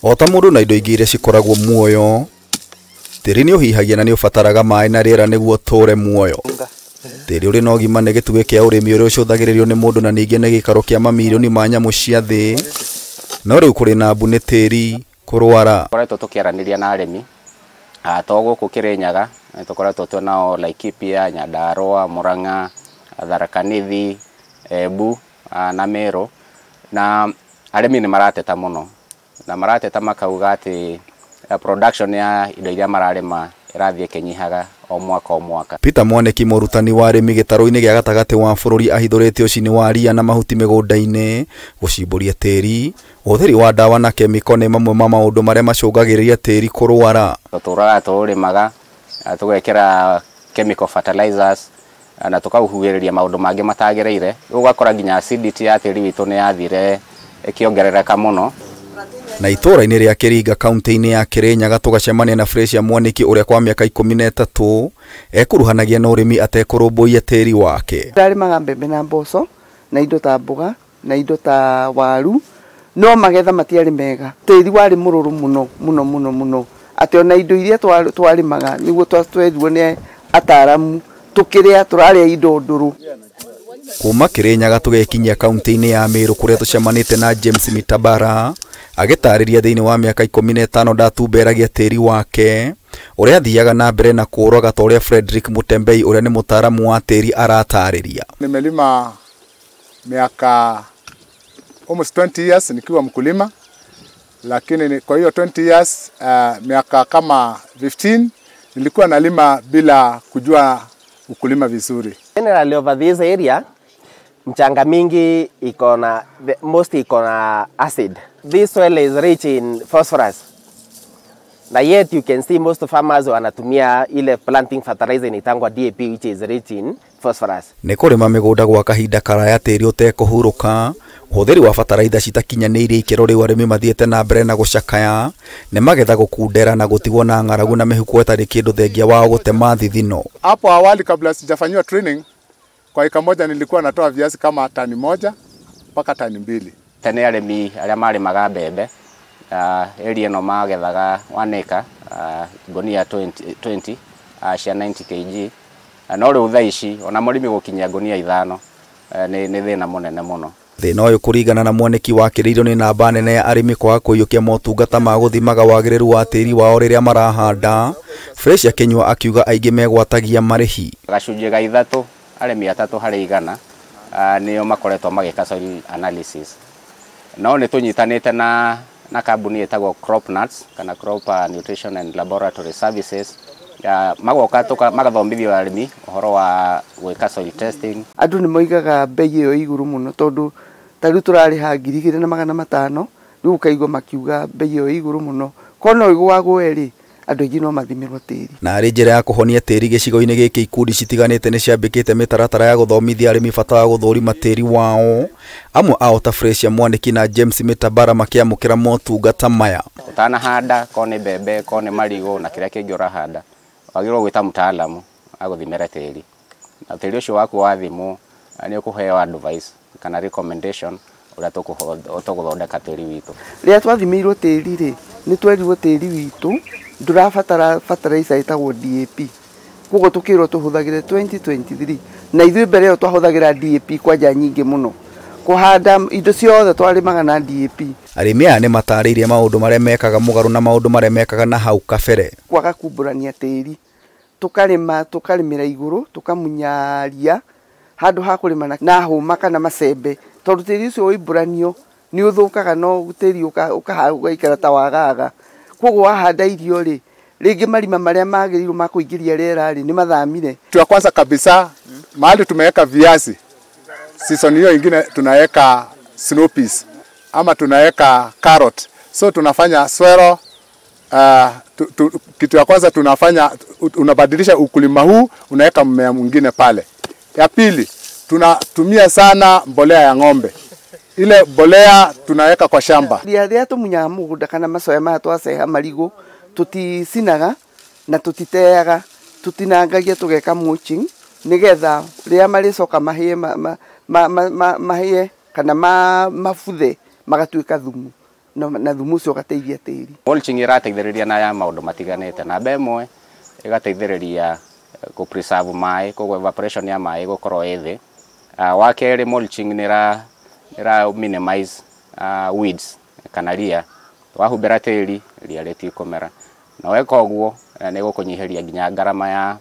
O ta mũndũ na indo ingĩ iria cikoragwo muoyo, tĩri nĩ ũhihagia na nĩ ũbataraga maĩ na rĩera nĩguo ũtũũre muoyo. Tĩri ũrĩ na ũgima nĩ gĩtugĩ kĩa ũrĩmi ũrĩa ũcũthagĩrĩrio nĩ mũndũ na ningĩ nĩ gĩikaro kĩa mamirioni ma nyamũ cia thĩ. No rĩu kũrĩ na mbu nĩ tĩri kũrwara. Tũkoretwo tũkĩaranĩria na arĩmi to gũkũ Kĩrĩnyaga, tũkoretwo twĩ nao Laikipia, Nyandarua, Murang'a, Tharaka Nithi, Embu na Meru, na arĩmi nĩ marateta mũno na marateta makauga atĩ production ya indo iria mararĩma ĩrathiĩ ĩkĩnyihaga o mwaka o mwaka. Peter Mwaniki, mũrutani wa arĩmi gĩtarũ-inĩ gĩa gatagatĩ wa bũrũri, ahithũrĩtie ũcini wa ria na mahuti mĩgũnda-inĩ, gũcimbũria tĩri, ũhũthĩri wa ndawa na kemiko nĩ mamwe ma maũndũ marĩa macũngagĩrĩria tĩri kũrwara. Tũtũraga tũũrĩmaga tũgekĩra chemical fertilizers na tũkahuhĩrĩria maũndũ mangĩ matagĩrĩire, rĩu ũgakora nginya acidity ya tĩri witũ nĩ yathire ĩkĩongerereka mũno. Na itũũra-inĩ rĩa Kĩringa kaunti-inĩ ya Kĩrĩnyaga tũgacemania na Fresia Mwaniki ũrĩa kwa mĩaka 13 ekuruhanagia na ũrĩmi atekũrũmbũiya tĩri wake. Ndarĩmaga mbembe na mboco na indo ta mboga na indo ta waru, no magetha matiarĩ mega. Tĩri warĩ mũrũrũ mũno mũno mũno mũno, atĩ ona indo iria twarĩmaga nĩguo twerirwo nĩ ataaramu tũkĩrĩa tũrarĩa indo ndũrũ. Kuma Kĩrĩnyaga tũgekinyia kaunti-inĩ ya Meru kũrĩa tũcemanĩte na James Mitabara agĩtarĩria thĩinĩ wa mĩaka 15 ndatumberagia tĩri wake ũrĩa athiaga na mbere na kũũraga ta ũrĩa Frederick Mutembei ũrĩa nĩ mũtaaramu wa tĩri aratarĩria. Nimelima miaka almost 20 years nikiwa mkulima, lakini kwa hiyo 20 years miaka kama 15 nilikuwa nalima bila kujua ukulima vizuri. Generally over this area mchanga mingi iko na most iko na acid. This soil is rich in phosphorus. Na yet you can see most farmers wanatumia ile planting fertilizer inaitangwa DAP which is rich in phosphorus. Nĩ kũrĩma mĩgũnda gwa kahinda karaya tĩri ũtekũhurũka, ũhũthĩri wa bataraitha citakinyanĩirie ikĩro rĩu arĩmi mathiĩte na mbere na gũcakaya nĩ magetha gũkundera na gũtigwo na ng'aragu na mĩhuko ĩtarĩ kĩndũ thengia wao gũtema thithino. Hapo awali kabla sijafanyiwa training, kwa eka moja nilikuwa natoa viazi kama tani 1 mpaka tani 2. Tene arĩmi arĩa marĩmaga mbembe area ĩno magethaga 1 acre ngunia 20 cia 90 kg, no rĩu thaa ici ona mũrĩmi gũkinyia ngunia 5 nĩ thĩna mũnene mũno. Thĩna ũyũ kũringana na Mwaniki wakĩrĩirio nĩ namba nene ya arĩmi kwaga kũiyũkia motungata ma gũthimaga wagĩrĩru wa tĩri wao rĩrĩa marahanda. Fresia Kinyua akiuga aingĩ megwatagia marĩhi. Gacunjĩ ga 3 arĩmi 3 harĩ 100 nĩo makoretwo magĩka soil analysis. No nĩ tũnyitanĩte na kambuni ĩtagwo Crop Nuts kana Crop Nutrition and Laboratory Services, magoka magathomithio arĩmi ũhoro wa gwĩka soil testing. Andũ nĩ moigaga mbei ĩyo igũrũ mũno tondũ ta rĩu tũrarĩha 2500, rĩu ũkaigua makiuga mbei ĩyo igũrũ mũno. Korwo no ĩgũagwo rĩ, andũ aingĩ no mathimĩrwo tĩri. Na arĩ njĩra ya kũhonia tĩri gĩcigo-inĩ gĩkĩ, ikundi citiganĩte nĩ ciambĩkĩte mĩtaratara ya gũthomithia arĩmi bata wa gũthũrima tĩri wao. Amwe ao ta Fresia Mwaniki na James Mitabara makĩamũkĩra motungata maya. Ũtanahanda korwo nĩ mbembe, korwo nĩ marigũ na kĩrĩa kĩngĩ ũrahanda, wagĩrĩirwo gwĩta mũtaalamu agũthimĩre tĩri. Na tĩri ũcio waku wathimwo nĩ ũkũheo advice kana recommendation ũrĩa tũgũthondeka tĩri witũ. Rĩrĩa twathimĩirwo tĩri rĩ, nĩ twerirwo tĩri witũ ndũrabatara fertilizer ĩtagwo DAP. Koguo tũkĩrwo tũhũthagĩre 2023, na ithuĩ mbere ĩyo twahũthagĩra DAP kwanja nyingĩ mũno. Kũhanda indo ciothe twarĩmaga na DAP. Arĩmi aya nĩ matarĩirie maũndũ marĩa mekaga mũgarũ na maũndũ marĩa mekaga na hau kabere. Kwaga kumbũrania tĩri, tũkarĩma tũkarĩmĩra igũrũ, tũkamunya ria handũ ha kũrĩma na hũma kana macembe, tondũ tĩri ũcio woimbũranio nĩ ũthũkaga, no tĩri ũgaikara ta wagaga. Koguo wahanda irio rĩ, rĩngĩ marima marĩa magĩrĩirwo ma kũingĩria rĩera rĩ nĩ mathamire. Kitu ya kwanza kabisa, mahali tumeweka viazi, season hiyo ingine tunaweka snow peas ama tunaweka carrot. So tunafanya swero. Kitu ya kwanza tunafanya, unabadilisha ukulima huu, unaweka mmea mwingine pale. Ya pili, tunatumia sana mbolea ya ng'ombe. Ile mbolea tunaweka kwa shamba. Rĩrĩa tũmunyaga mũgũnda kana macoya maya twaceha marigũ, tũticinaga na tũtiteaga, tũtinangagia tũgeka mulching nĩgetha rĩrĩa marĩcoka mahĩe mahĩe kana mabuthe magatuĩka thumu. na thumu ũcio ũgateithia tĩri. Mulching ĩrateithĩrĩria na ya maũndũ matiganĩte. Namba ĩmwe ĩgateithĩrĩria kũ preserve maĩ, koguo evaporation ya maĩ gũkorwo ĩ thĩ. Wa kerĩ, mulching nĩ ĩra minimize weeds kana ria. Wahumbĩra tĩri, ria rĩtikũmera, na weka ũguo nĩ gũkũnyihĩria nginya ngarama ya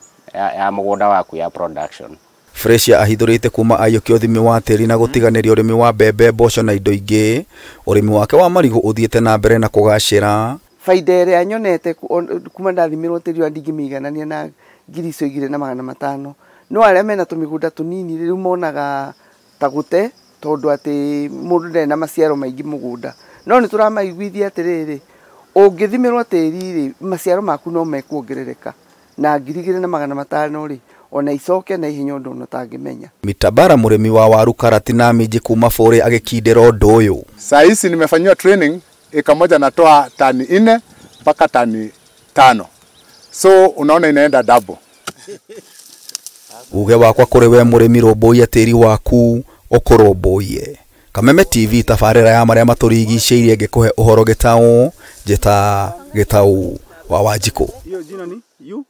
mũgũnda waku ya production. Fresia ahithũrĩte kuma aiyũkia ũthimi wa tĩri na gũtiganĩria ũrĩmi wa mbembe, mboco na indo ingĩ. Ũrĩmi wake wa marigũ ũthiĩte na mbere na kũgacĩra. Baida ĩrĩa nyonete kuma ndathimĩrwo tĩri wa ndingĩmĩiganania na 2500. No arĩa mena tũmĩgũnda tũnini rĩu monaga ta gũte, tondũ atĩ mũndũ ndarĩ na maciaro maingĩ mũgũnda. No nĩ tũramaiguithia atĩrĩrĩ, ũngĩthimĩrwo tĩri rĩ, maciaro maku no mekuongerereka na 2500 rĩ, ona icoke na ihenya ũndũ ona ũtangĩmenya. Mitabara mũrĩmi wa waru, karati na minji kuma bũrĩ agĩkindĩra ũndũ ũyũ. Saa hizi nimefanyiwa training, eka moja natoa tani 4 mpaka tani 5, so unaona inaenda double. Uge wakwa kũrĩ we mũrĩmi, rũmbũiya tĩri waku ũkũrũmbũiye. Kameme TV, tabarĩra ya marĩa matũrigicĩirie, ngĩkũhe ũhoro gĩtaũ njĩta gĩtaũ wa Wanjikũ. Hiyo jina ni yu